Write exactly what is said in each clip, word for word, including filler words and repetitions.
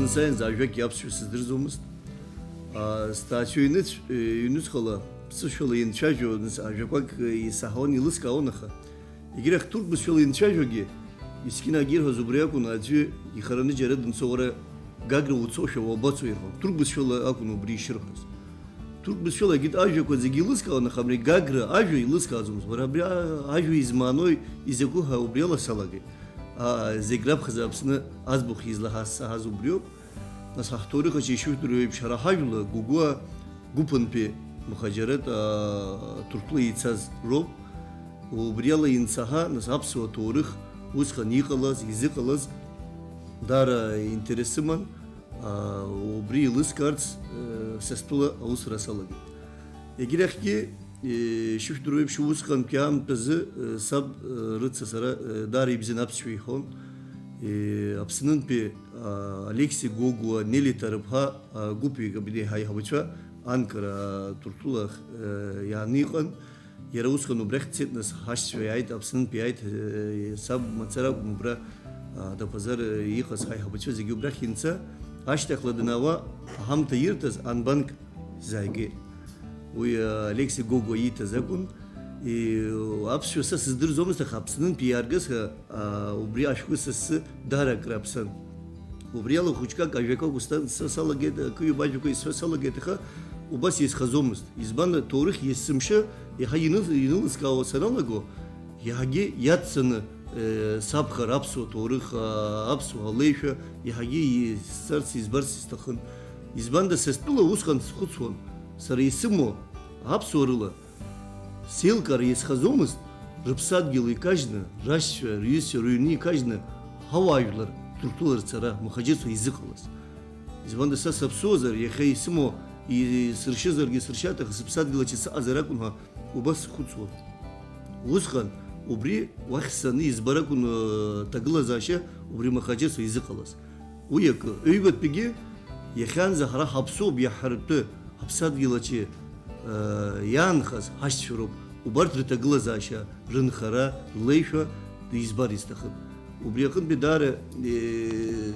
Саинӡа ажәакгьы аԥсшәа сыздырӡомызт. Сҭаацәа ҩныҵ-, ҩнуҵҟала ԥсышәала инцәажәо ажәақәак исаҳауан, илыскаауан, аха егьирахь ҭырқә бызшәала инцәажәогьы, искьынагьы ирҳәоз убри акәын, аӡәы ихараны џьара дымцо, уара Гагра уцошәа уабацо ирҳәон. Ҭырқә бызшәала акәын убри ишырҳәоз. Ҭырқә бызшәала егьит ажәақәа зегьы илыскаауан, аха абри Гагра ажәа илыскааӡомызт. Уара абри а-, ажәа измаанои, изакәу ҳәа убриала салагеит. Аа, зегь раԥхьаӡа Аԥсны аӡбахә излаҳаз саҳаз убриоуп. Нас ҳаҳҭоурых аҿы ишыжәдыруа еиԥш, ҳара ҳажәла Гәыгәуа гәыԥынтәи мхаџьаратә, аа, Ҭырқәтәыла ицаз роуп. Убриала инцаҳа, нас аԥсуа ҭоурых усҟан иҟалаз, изыҟалаз даара интерес сыман, аа, убри еилыскаарц, э, са стәыла аусура салагеит. Егьирахьгьы, э, ишыжәдыруа еиԥш, усҟантәи аамҭазы, э, саб, э, рыца сара, э, даара ибзианы аԥсшәа иҳәон. Э, Аԥснынтәи, а, Алексеи Гогәуа, Нели Ҭарыԥҳа, а, гәыԥҩык абни ҳаиҳабацәа Анкара, а, Ҭырқәтәылахь, э, иааны иҟан. Иара усҟан убрахь дцеит, нас ҳашьцәа иааит, Аԥснынтәи иааит, э, саб мацара акәым, убра, а, Даԥазар, э, иҟаз ҳаиҳабацәа зегьы убрахь инца, ашьҭахьла данаауа, аҳамҭа ирҭаз анбанк зааигеит. Уи, а, Алексеи Гогәуа ииҭаз акәын. И, аԥсшәа са сыздырӡомызт, аха Аԥснынтәи иааргаз, а, убри ашәҟәы са сзы даара акраԥсан. Убри ала хәыҷқәак, ажәақәак усҭан са салагеит, акы-ҩба ажәақәа исҳәо салагеит, аха убас исхаӡомызт. Избан, аҭоурых есымша иаҳа иныл-, инылыскаауа саналаго, иаҳагьы иаццаны, э, саԥхьар аԥсуа ҭоурых, а, аԥсуа алеишәа иаҳагьы исҵарц, избарц исҭахын. Избанда, са стәыла усҟан схәыцуан, сара исымоу аԥсуа рыла, Сеилкаара иазхаӡомызт, рыԥсадгьыл икажьны, рашьцәа, рҩызцәа рыҩны икажьны, ҳауаажәлар Ҭырқәтәыла рцара, мхаџьырцәа изыҟалаз. Избанда, са саԥсуазар, иахьа исымоу, и-, сыршьызаргьы сыршьаҭ, аха сыԥсадгьыл аҿы сыҟазар акәын ҳәа убас схәыцуан. Усҟан, убри уахь сцаны избар акәын, э, ҭагылазаашьа убри мхаџьырцәа изыҟалаз. Уи акы, ҩбатәигьы, иахьанӡа ҳара ҳаԥсуоуп иаҳҳартәы, ҳаԥсадгьыл аҿы, э, иаанхаз ҳашьцәа роуп, убарҭ рыҭагылазаашьа, рынхара, рлеишәа избар исҭахын. Убри аҟынтәи даара, э,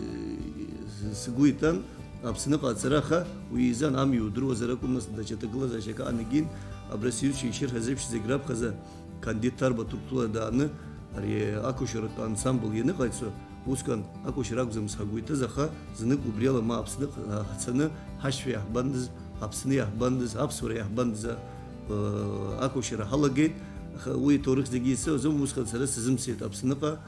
с-, сгәы иҭан Аԥсныҟа ацара, аха уи изан амҩа удыруазар акәын, нас даҽа ҭагылазаашьак аанагеит, абра сҩызцәа ишырҳаз еиԥш зегь раԥхьаӡа Кандид Ҭарба Ҭырқәтәыла дааны, ари акәашаратә ансамбл ианыҟаиҵо, усҟан акәашара акәӡам сҳагәы иҭаз, аха знык убриала ма Аԥсныҟа ҳцаны, ҳашьцәа иаҳбандаз, Аԥсны иаҳбандаз, аԥсуара иаҳбандаз, э, акәашара ҳалагеит. Аха уи аҭоурых зегьы исоуӡом, усҟан сара сазымцеит Аԥсныҟа,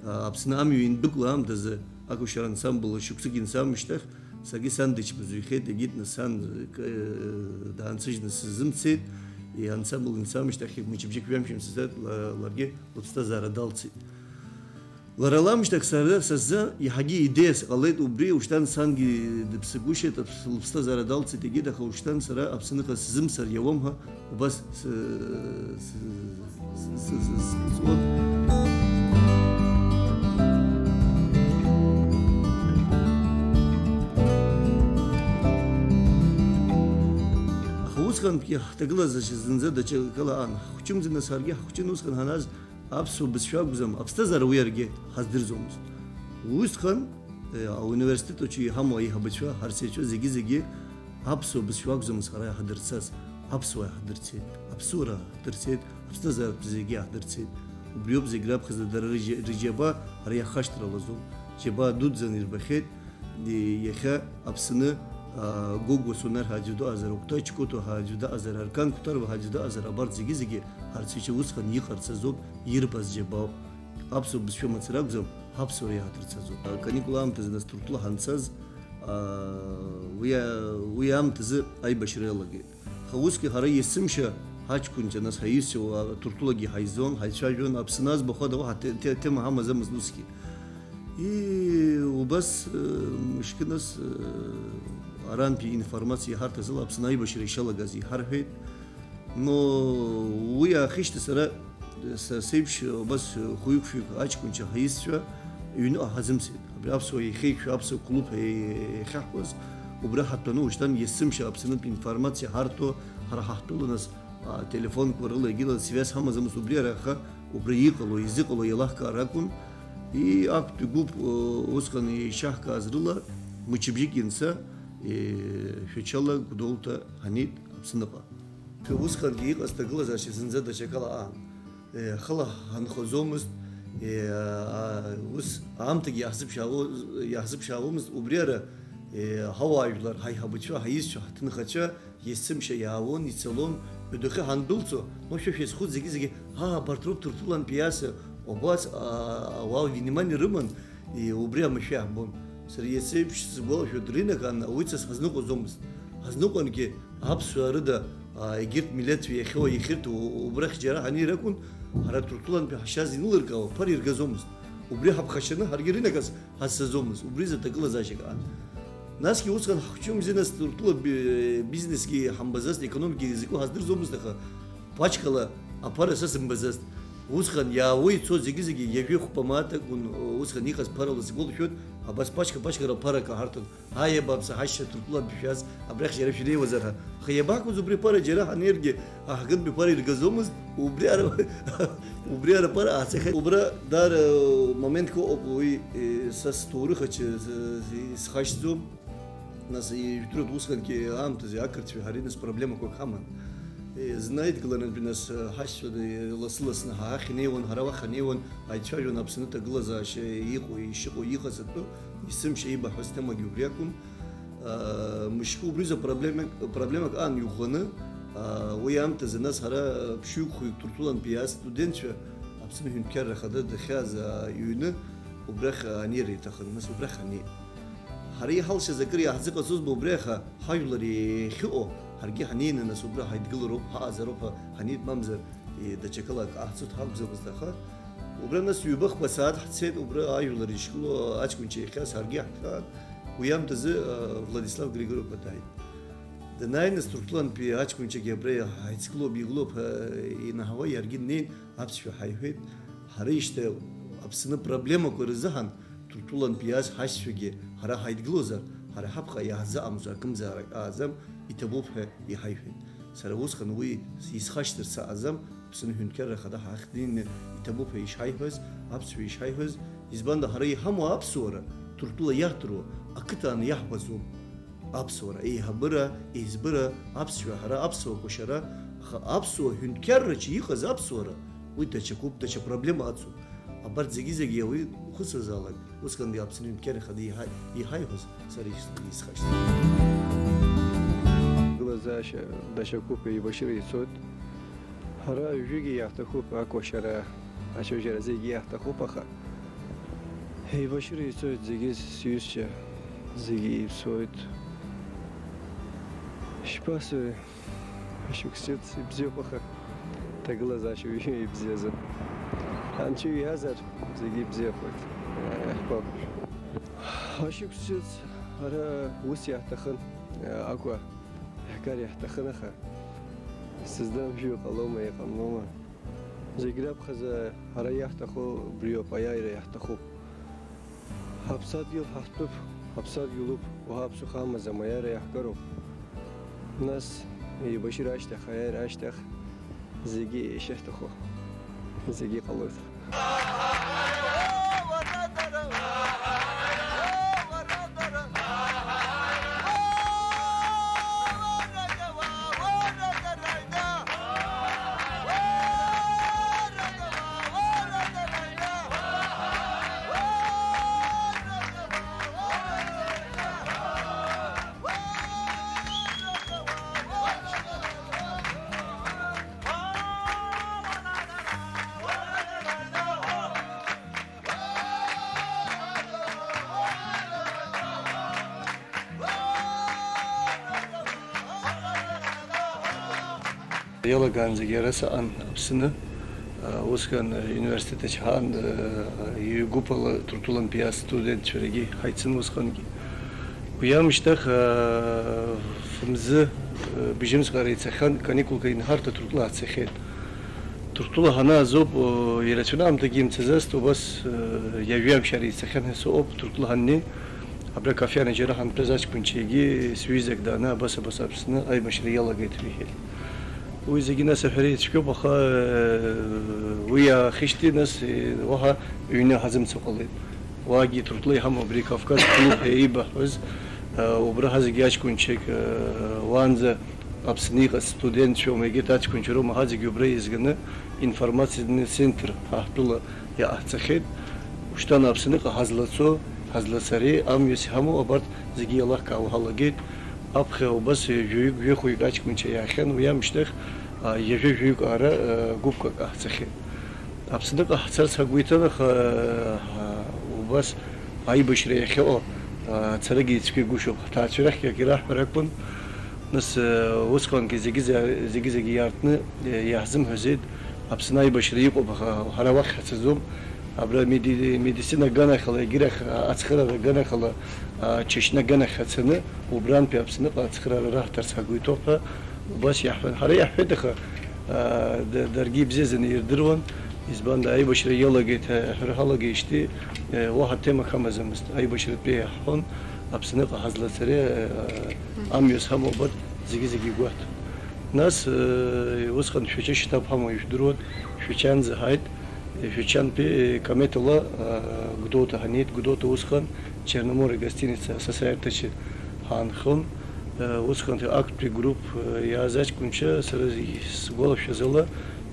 а, Аԥсны амҩа индәықәла аамҭазы акәашара ансамбл шықәсык инсамышьҭахь, саргьы сан дычмазаҩхеит, егьит, нас сан, э, даансыжьны сазымцеит, и-, ансамбл инсамышьҭахь мчыбжьык ҩамшәан сызцеит, ла-, ларгьы лыԥсҭазаара далцеит. Лара ламышьҭахь сара, са сзы иаҳагьы идеиас ҟалеит убри, ушьҭан сангьы дыԥсагәышьеит, аԥс-, лыԥсҭазаара далцеит, егьит, аха ушьҭан сара Аԥсныҟа сзымцар иауам ҳәа убас с-, с-, с-, с-, с-, схәыцуан. Аха усҟантәгьы ҳҭагылазаашьа зынӡа даҽакала аан. Ҳхәҷымӡаны саргьы ҳхәҷын усҟан ҳаназ аԥсуа бызшәа акәӡам, аԥсҭазаара уи иаргьы ҳаздырӡомызт. Усҟан, э, ауниверситет аҿы иҳамоу аиҳабацәа, ҳарсеицәа зегьы-зегьы аԥсуа бызшәа акәӡамызт ҳара иаҳдырцаз, аԥсуаа иаҳдырцеит, аԥсуара ҳдырцеит, аԥсҭазааратә зегьы иаҳдырцеит. Убриоуп зегь раԥхьаӡа дара рыџьа-, рыџьабаа ҳара иаҳхашҭралаӡом. Џьабаа дуӡӡаны ирбахьеит. Иахьа Аԥсны, аа, Гогәуа Сонар ҳәа аӡәы дыҟазар, Окәта Чкото ҳәа аӡәы дыҟазар, Аркан Қәҭарба ҳәа аӡәы дыҟазар, абарҭ зегьы-зегьы ҳарсеицәа усҟан иҟарҵаз ауп, ирбаз џьабаауп. Аԥсуа бызшәа мацара акәӡам, ҳаԥсуара иаҳдырцаз ауп. Аканикул аамҭазы нас Ҭырқәтәыла ҳанцаз, аа, уи а-, уи аамҭазы аибашьра иалагеит. Аха усгьы ҳара есымша ҳаҷкәынцәа, нас ҳаҩызцәа, уа, Ҭырқәтәылагьы ҳаизон, ҳаицәажәон, Аԥсны аӡбахә ада уаҳа те-, те-, тема ҳамаӡамызт усгьы. И, убас, э, мышкы нас, э, арантәи информациа иҳарҭаз ала Аԥсны аибашьра ишалагаз иҳарҳәеит. Но уи аахижьҭеи сара, са сеиԥш убас хәҩык-фҩык аҷкәынцәа ҳаҩызцәа ҩныҟа ҳазымцеит. Абри аԥсуа еихеиқәшәо, аԥсуа клуб ҳәа иахьаҳҳәоз, убра ҳаҭәаны ушьҭан есымша Аԥснынтә информациа ҳарҭо, ҳара ҳаҳтәыла нас, а, телефонқәа рыла егьыла связь ҳамаӡамызт, убри ара аха убра иҟало, изыҟало еилаҳкаар акәын. И актәи гәыԥ, о, усҟан еишьаҳкааз рыла, Мчыбжьык ианца, э, Шәачала Гәдоуҭа ҳанит Аԥсныҟа. Усҟангьы иҟаз ҭагылазаашьа зынӡа даҽакала аан. Э, хыла ҳанхаӡомызт, э, а, ус аамҭагьы иаҳзыԥшаауа-, иаҳзыԥшаауамызт, убри ара, э, ҳауаажәлар, ҳаиҳабацәа, ҳаишьцәа, ҳҭынхацәа, есымша иаауан, ицалон, адәахьы ҳандәылҵуа, ну, шәа шәазхәыц зегьы-зегьы, аа, абарҭ роуп Ҭырқәтәылантәи иааз, убас, аа, ауаа внимание рыман, и, убри амашәа иаҳбон. Сара иацы еиԥш сгәалашәоит, рынаган ауаҩы ҳазныҟәаӡомызт. Ҳазныҟәангьы аԥсуаа рыда, аа, егьырҭ милеҭцәа иахьоу, иахьырҭо, у-, убрахь џьара ҳанеир акәын, ҳара Ҭырқәтәылантәи ҳашьаз инылыркаауа ԥара иргаӡомызт. Убри ҳаԥхашьаны ҳаргьы рынагаз ҳазцаӡомызт, убри изы аҭагылазаашьак аан. Насгьы усҟан ҳхәҷы мзиа нас Ҭырқәтәыла би-, бизнесгьы ҳамбаӡацт, економикагьы закәу ҳаздырӡомызт, аха пачкала аԥара са сымбаӡацт. Усҟан иаауа ицо зегьы-зегьы ҩажәи хәба мааҭ акәын, усҟан иҟаз ԥарала сгәалашәоит, абас пачка-пачкала аԥара акы ҳарҭон. Ааи, абааԥсы, ҳашьцәа Ҭырқәтәылантәи шәааз, абрахь џьара шәнеиуазар ҳәа. Аха иабаҳгоз убри аԥара џьара ҳанеиргьы, аҳгынтәи аԥара иргаӡомызт, убри ара, убри ара аԥара ааҵахеит. Убра даара моментк ыҟоуп, уи, е, са сҭоурых аҿы, е, исхашҭӡом. Нас, ижәдыруеит, усҟангьы аамҭазы ақырҭцәеи ҳареи нас проблемақәак ҳаман. Е, зны аидгыларантәи нас, ҳашьцәа, е, лассы-ласны ҳа ҳахь инеиуан, ҳара уахь ҳанеиуан, ҳаицәажәон Аԥсны аҭагылазаашьа иҟоу, ишыҟоу, иҟаз атәы, есымша еибаҳҳәаз темагьы убри акәын. Мышкы убризы проблемак, проблемак аан иӷәӷәаны, уи аамҭазы нас ҳара ԥшьҩык-хәҩык Ҭырқәтәылантәи иааз студентцәа Аԥсны аҳәынҭқарра Ахада дахьааз иҩны убрахь анеира иҭахын, нас убрахь ҳанеит. Ҳара иҳалшаз акыр иаҳзыҟаҵозма убри, аха ҳажәлар иахьыҟоу ҳаргьы ҳанеины, нас убра ҳаидгылароуп, ҳаҟазароуп ҳәа ҳанеит, мамзар, даҽакала акы ҟаҳҵоит ҳакәӡамызт, аха убра нас ҩба-хԥа сааҭ ҳцеит, убра ажәлар ишгылоу аҷкәынцәа иахьаз ҳаргьы ҳҭаан. Уи аамҭазы, а, Владислав Григоров-иԥа дааит. Данааи, нас, Ҭырқәтәылантәи аҷкәынцәагьы абра ҳаицгылоуп, игылоуп ҳәа инаҳауа, иаргьы днеин, аԥсшәа ҳаиҳәеит. Ҳара ишьҭа Аԥсны проблемақәа рзыҳәан Ҭырқәтәылантәи иааз ҳашьцәагьы ҳара ҳаидгылозар, ҳара ҳаԥхьа иаҳзыҟамҵо акымзаарак ааӡам, иҭабуп ҳәа иҳаиҳәеит. Сара усҟан уи исхашҭыр саҟаӡам, Аԥсны Аҳәынҭқарра Ахада ҳахь днеины иҭабуп ҳәа ишҳаиҳәаз, аԥсшәа ишҳаиҳәаз, избанда ҳара иҳамоу аԥсуара, Ҭырқәтәыла иаҳдыруа, ақыҭан иаҳбаӡом. Аԥсуара, еиҳабыра, еизбыра, аԥсшәа аҳәара, аԥсуа кәашара, аха аԥсуа ҳәынҭқарраҿы иҟаз аԥсуара, уи даҽакуп, даҽа проблема ацуп. Абарҭ зегьы-зегьы уи ухыцызаалак, усҟангьы Аԥсны Аҳәынҭқарра Ахада иҳа-, иҳаиҳәоз сара ис-, исхашҭит. Гылазаашьа даҽакуп, еибашьра ицоит. Ҳара ҩажәигьы иаҳҭахуп, акәашара, ацәажәара зегьы иаҳҭахуп, аха еибашьра ицоит, зегьы сҩызцәа, зегьы иԥсуеит. Шԥасҳәари? Ашықәсыц ибзиоуп, аха ҭагылазаашьа уи ибзиаӡам. Анцәа иҳәазар, зегьы ибзиахоит. Иаҳбап. Ашықәсыц ара ус иаҳҭахын, акәа иаҳгар иаҳҭахын, аха сыздырам, жәаҩа ҟалома, иҟамлома. Зегь раԥхьаӡа ара иаҳҭаху убриоуп, аиааира иаҳҭахуп. Ҳаԥсадгьыл ҳахьтәуп, ҳаԥсадгьылуп, уаҳа ԥсыхәа амаӡам, аиааира иаҳгароуп. Нас, еибашьра ашьҭахь, аиааира ашьҭахь, зегьы ишахьҭаху, зегьы ҟалоит. Иалагаанӡагьы ара саҟан Аԥсны, усҟан университет аҿы ҳаан, ҩ-гәыԥ ала Ҭырқәтәылантәи астудентцәа регьы ҳаицын усҟангьы. Уи амышьҭахь, фымзы, бжьымзҟара ицахьан, каникулқәа инхарҭа Ҭырқәтәыла ҳцахьеит. Ҭырқәтәыла ҳанааз ауп, ирацәаны аамҭагьы имцаӡацт, убас, ҩажәи амшьара ицахьан ҳәа сыҟоуп, Ҭырқәтәыла ҳаннеи. Абра Кафиана џьара ҳантәаз аҷкәынцәагьы сҩызак дааны, абас, абас Аԥсны аибашьра иалагеит ҳәа иҳәеит. Уи зегьы нас аҳәара ицәгьоуп, аха, э, уи иаахижьҭеи нас, э, уаҳа ҩны ҳазымцо ҟалеит. Уаагьы Ҭырқәтәыла иҳамоу абри Кавказ клуб ҳәа еибаҳҳәоз, а, убра ҳазегьы аҷкәынчагь, а, уаанӡа Аԥсны иҟаз студентцәоума, егьырҭ аҷкәынцәа роума, ҳазегьы убра еизганы информациатәны центр ҳа ҳтәыла иҟаҳҵахьеит. Ушьҭан Аԥсныҟа ҳазлацо, ҳазлацари, амҩас иҳамоу абарҭ зегьы еилаҳкаауа ҳалагеит. Аԥхьа убас ҩажәаҩык, ҩажәихәҩык аҷкәынцәа иаахьан, уи амышьҭахь, а, ҩажәа-ҩажәаҩык аара, а, гәыԥқәак ҳцахьеит. Аԥсныҟа ҳцарц ҳагәы иҭан, аха, а, убас аибашьра иахьыҟоу, а, ацарагьы ицәгьагәышьоуп. Ҳҭаацәа рахьгьы акы ираҳҳәар акәын. Нас, а, усҟангьы зегьы-, зегьы-зегьы иаартны, а, иаҳзымҳәазеит, Аԥсны аибашьра иҟоуп, аха ҳара уахь ҳцаӡом. Абра меди-, медицина аганахьала, егьирахь ацхыраара аганахьала, а, Чечня аганахь ҳцаны, убрантәи Аԥсныҟа ацхыраара раҳҭарц ҳагәы иҭоуп ҳәа убас иаҳҳәан. Ҳара иаҳҳәеит, аха, а, д-, даргьы ибзиаӡаны ирдыруан, избанда аибашьра иалагеит ҳәа ҳәа ҳалагеижьҭеи, э, уаҳа темак ҳамаӡамызт. Аибашьратәи иаҳҳәон, Аԥсныҟа ҳазлацари, э, амҩас ҳамоу абарҭ зегьы-зегьы игәаҳҭон. Нас, э, усҟан Шәача шьҭа ҳамоу ижәдыруан, Шәачанӡа ҳааит. Шәачантәи, э, Кометала, э, Гәдоуҭа ҳанеит, Гәдоуҭа усҟан Черноморье гостиница асасааирҭаҿы ҳаанхон. Э, усҟан актәи груп, э, иааз аҷкәынцәа, сара зегь сгәалашәаз ала,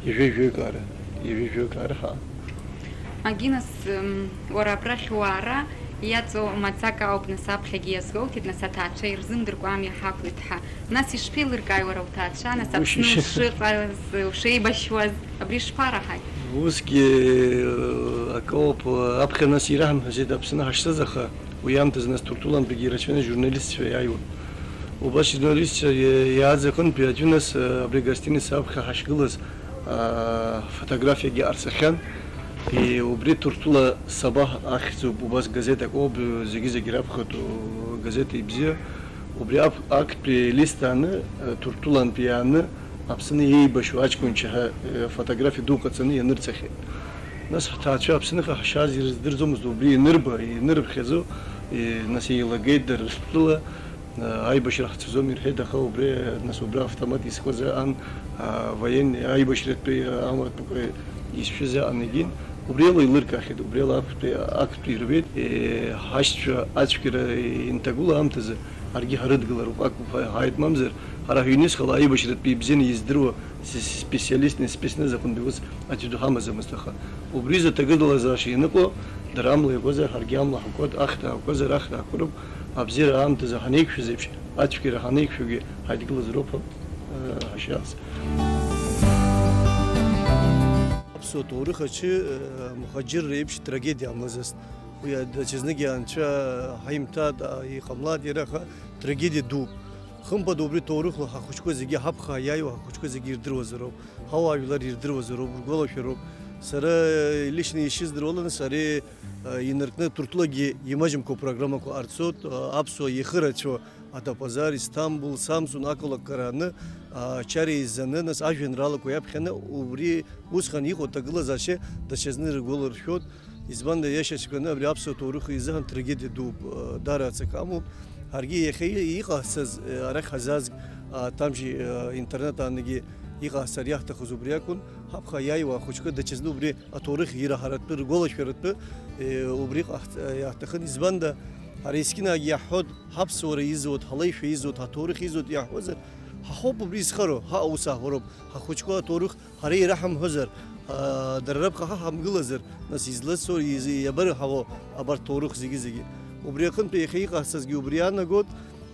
ҩажәа-ҩажәаҩык ара, ҩажәа-ҩажәаҩык ара ҳаан. Агинас, м, уара абрахь уаара иаҵоу маӡак ауп, нас аԥхьагьы иазгәоуҭеит, нас аҭаацәа ирзымдыркәа амҩа ҳақәлеит ҳәа. Нас ишԥеилыркааи уара уҭаацәа, нас Аԥсны ушыҟаз, ушеибашьуаз, абри шԥараҳаи? Усгьы, э, акоуп, э, аԥхьа нас ираҳамҳәазеит Аԥсны ҳашцаз, аха уи аамҭазы нас Ҭырқәтәылантәигьы ирацәаны журналистцәа иааиуан. Убас журналистцәа иа-, иааз аҟынтәи аӡәы нас, э, абри агостиница аԥхьа ҳашгылаз, а, фотографиагьы ҟарҵахьан. И, убри Ҭырқәтәыла Сабаҳ ахьӡуп, убас газеҭ акоуп, зегьы-зегьы раԥхьатәу газеҭ ибзиа. Убри ак-, актәи лист ааны, э, Ҭырқәтәылантәи иааны, Аԥсны еибашьуа аҷкәынцәа ҳәа, э, фотографиа ду ҟаҵаны ианырҵахьеит. Нас ҳҭаацәа Аԥсныҟа ҳшааз ирыздырӡомызт, убри ианырба, ианырыԥхьаӡо, э, нас еилагеит дара ртәыла, э, аибашьра ҳцаӡом ирҳәеит, аха убри, нас убра автомат изкуаз аан, а, военный аибашьратәи амаҭәақәа изшәыз аан егьин, убри ала еилыркаахьеит, убри ала актәи, актәи ирбеит, э, ҳашьцәа ацәгьара инҭагыла аамҭазы ҳаргьы ҳарыдгылароуп, акәу ҳәа ҳааит, мамзар, ҳара ҳҩнуҵҟала аибашьратәи ибзианы издыруа с-, с-, специалистны, спецназ аҟынтәи ус аӡәы ду ҳамаӡамызт, аха убри изы аҭагылазаашьа ианыҟоу, дара амла иакуазар, ҳаргьы амла ҳакуеит, ахьҭа ҳакуазар, ахьҭа ҳакәыроуп, абзиара аамҭазы ҳанеиқәшәаз еиԥш, ацәгьара ҳанеиқәшәогьы ҳаидгылазароуп, э, ҳашьац. Аԥсуа ҭоурых аҿы, э, мухаџьырра еиԥш трагедиа амазаст. Уи даҽазныкгьы анцәа ҳаимҭааит, а, иҟамлааит иара, аха трагедиа дууп. Хымԥада убри ҭоурыхла ҳахәыҷқәа зегьы, ҳаԥхьа иааиуа ҳахәыҷқәа зегьы ирдыруазароуп, ҳауаажәлар ирдыруазароуп, ргәалашәароуп. Сара, э, лично ишыздыруа ала, нас ари, э, инаркны Ҭырқәтәылагьы имаҷымкәа программақәа ҟарҵоит, э, аԥсуа ихы рацәоу Адапазар, Истамбул, Самсун ақалақь Караны, а, Чариа изаны, нас ажәеинраалақәа иаԥхьаны, убри усҟан иҟоу аҭагылазаашьа даҽазны иргәаларшәоит. Избанда, иашаҵәҟьаны абри аԥсуа ҭоурых изыҳәан трагедиа дууп, а, даара аҵакы амоуп. Ҳаргьы иахьа и-, иҟаҳҵаз, а, арахь ҳазаазг, а, Ҭамшьи, а, интернет аанагьы иҟаҳҵар иаҳҭахыз убри акәын, ҳаԥхьа иааиуа ахәыҷқәа даҽазны убри аҭоурых ираҳаратәы, ргәалашәаратәы, э, убри ҟаҳҵ-, э, иаҳҭахын. Избанда, ҳара есқьынагь иаҳҳәоит, ҳаԥсуара изуеит, ҳалеишәа изуеит, ҳаҭоурых изуеит иаҳҳәозар, ҳахоуп убри изхароу, ҳаҟа ус аҳәароуп, ҳахәыҷқәа аҭоурых ҳара ираҳамҳәозар, а, дара раԥхьа ҳа ҳамгылазар, нас излацо, из-, иабараҳауа абарҭ ҭоурых зегьы-зегьы. Убри аҟынтәи иахьа иҟаҳҵазгьы убри иаанагоит,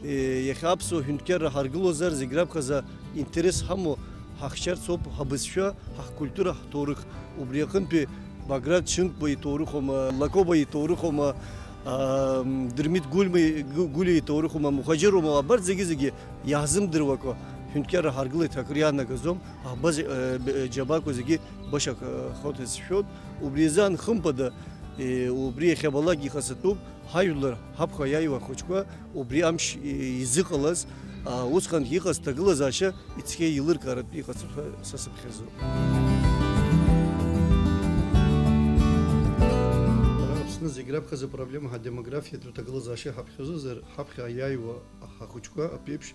э, иахьа аԥсуа ҳәынҭқарра ҳаргылозар, зегь раԥхьаӡа интерес ҳамоу, ҳахьчарц ауп ҳабызшәа, ҳкультура, ҳҭоурых. Убри аҟынтәи Баграт Шьынқәба иҭоурыхума, Лакоба иҭоурыхума, аа, Дырмит Гәльма, Гу-, Гәлиа иҭоурыхума, Мухаџьырума, абарҭ зегьы-зегьы иаҳзымдыруакәа ҳәынҭқарра ҳаргылеит ҳәа акыр иаанагӡом, аҳбаз, э, б-, э, џьабаақәа зегьы башак, э, хауҭ ҳәа сшәоит. Убри азын хымԥада, э, убри иахьабалак иҟасҵатәуп, ҳажәлар ҳаԥхьа иааиуа ахәыҷқәа, убри амш, э, изыҟалаз, а, усҟангьы иҟаз ҭагылазаашьа ицқьа еилыркааратәы иҟаҵатәуп ҳәа са сыԥхьаӡоуп. Ҳара Аԥсны зегь раԥхьаӡа проблема ҳадемографиатә ҭагылазаашьа ҳаԥхьаӡозар, ҳаԥхьа иааиуа ҳахәыҷқәа аԥеиԥш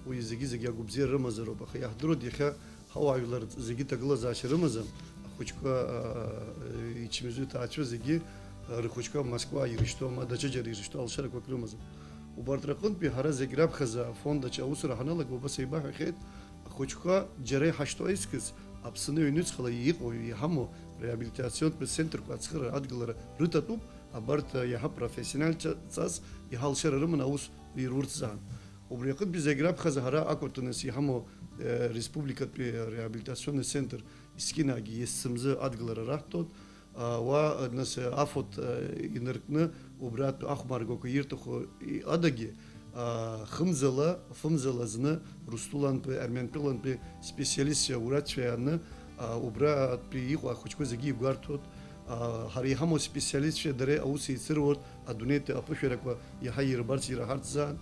уи зегьы-зегьы агәабзиара рымазароуп, аха иаҳдыруеит иахьа ҳауаажәлар зегьы ҭагылазаашьа рымаӡам, ахәыҷқәа, а, ичмазаҩу ҭаацәа зегьы рхәыҷқәа Москва ирышьҭоу, ма даҽаџьара ирышьҭоу алшарақәак рымазар. Убарҭ рҟынтәи ҳара зегь раԥхьаӡа афонд аҿы аусура ҳаналаго, убас еибаҳәахьеит, ахәыҷқәа џьара иҳашьҭоу аизкыз, Аԥсны аҩнуҵҟала иҟоу, иҳамоу реабилитационтә центрқәа ацхыраара адгылара рыҭатәуп, абарҭ иаҳа профессиональцәа ҵас, иаҳа алшара рыманы аус ирурҭзаан. Убри аҟынтәи зегь раԥхьаӡа ҳара ақәырҭыныс иҳамоу, э, республикатәи реабилитационный центр Искинагьы есымзы адгылара раҳҭоит. А, уа, нас, афонд, а, инаркны, убратә ахәмаргақәа ирҭаху и-, адагьы, а, хымзала, фымзала зны Русҭулантәи, Арментәылантәи специалистцәа, урацәа иааны, а, убратәи иҟоу ахәыҷқәа зегьы игәарҭоит. А, ҳара иҳамоу специалистцәа дара аус еицыруеит, адунеитәи аԥышәарақәа иаҳа ирбарц, ираҳарц азы.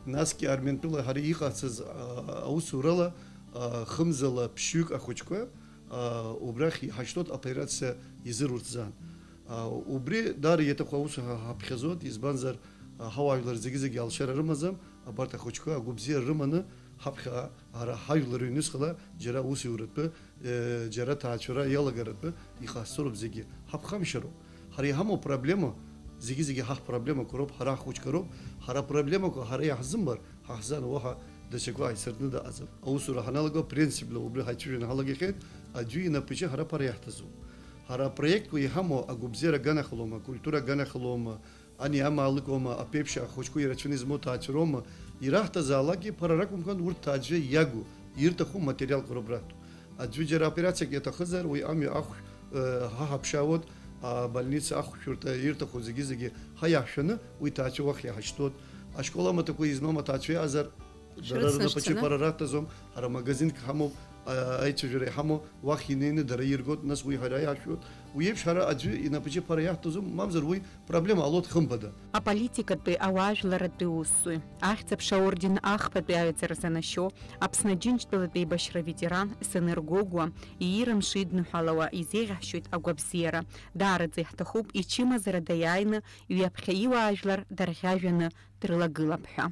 Насгьы Арментәыла ҳара иҟаҳҵаз, а, аусурала, а, хымзала ԥшьҩык ахәыҷқәа, а, убрахь иҳашьҭоит аоперациа изырурц азы. А, убри даара иаҭаху аус ҳа-, ҳаԥхьаӡоит, избанзар, а, ҳауаажәлар зегьы-зегьы алшара рымаӡам, абарҭ ахәыҷқәа агәабзиара рыманы ҳаԥхьа ара ҳажәлар ҩнуҵҟала џьара аусуратәы, э, џьара аҭаацәара иалагаратәы иҟасҵароуп зегьы. Ҳаԥхамшьароуп. Ҳара иҳамоу проблема, зегьы-зегьы ҳаҳ проблемақәа роуп, ҳара ҳхәыҷқәа роуп, ҳара апроблемақәа ҳара иаҳзымбар, ҳаҳзан уаҳа даҽакы ааицыртны дыҟаӡам. Аусура ҳаналага, принципла убри ҳаицәажәаны ҳалагахьеит, аӡәы инапаҿы ҳара ԥара иаҳҭазу. Ҳара апроектқәа иҳамоу агәабзиара аганахалома, акультура аганахалома, ани амаалықьома, аԥеиԥш ахәыҷқәа ирацәаны измоу ҭаацәароума, ираҳҭазаалакгьы ԥара ракәымкәан, урҭ ҭаацәа иагу, ирҭаху материалқәа роуп раҳҭо. Аӡәы џьара операциак иаҭахызар, уи амҩа ахә, э, ҳаҳаԥшаауеит, абольница ахәшәырҭа ирҭаху зегьы-зегьы ҳаиаҳшәаны, уи ҭаацәа уахь иаҳашьҭуеит. Ашкол амаҭәақәа измам аҭаацәа иаазар, дара Шрыцнашьцаны. Рнапаҿы ԥара раҭазом, ҳара магазинк ҳамоуп, а, аицәажәара иҳамоу, уахь инеины дара иргоит, нас уи ҳара иаҳшәуеит. Уи еиԥш ҳара аӡәы инапаҿы ԥара иаҳҭозом, мамзар уи проблема ҟалоит хымԥада. Аполитикатәи, ауаажәларратәи усзуҩ, Ахьӡ-аԥша аорден ахԥатәи аҩаӡара занашьоу, Аԥсны Аџьынџьтәылатә еибашьра аветеран Саныр Гогәуа иира мшы идныҳәалауа изеиӷьаҳшьоит агәабзиара. Даараӡа иаҳҭахуп ичымазара даиааины ҩаԥхьа иуаажәлар дарӷьажәҩаны дрылагылап ҳәа.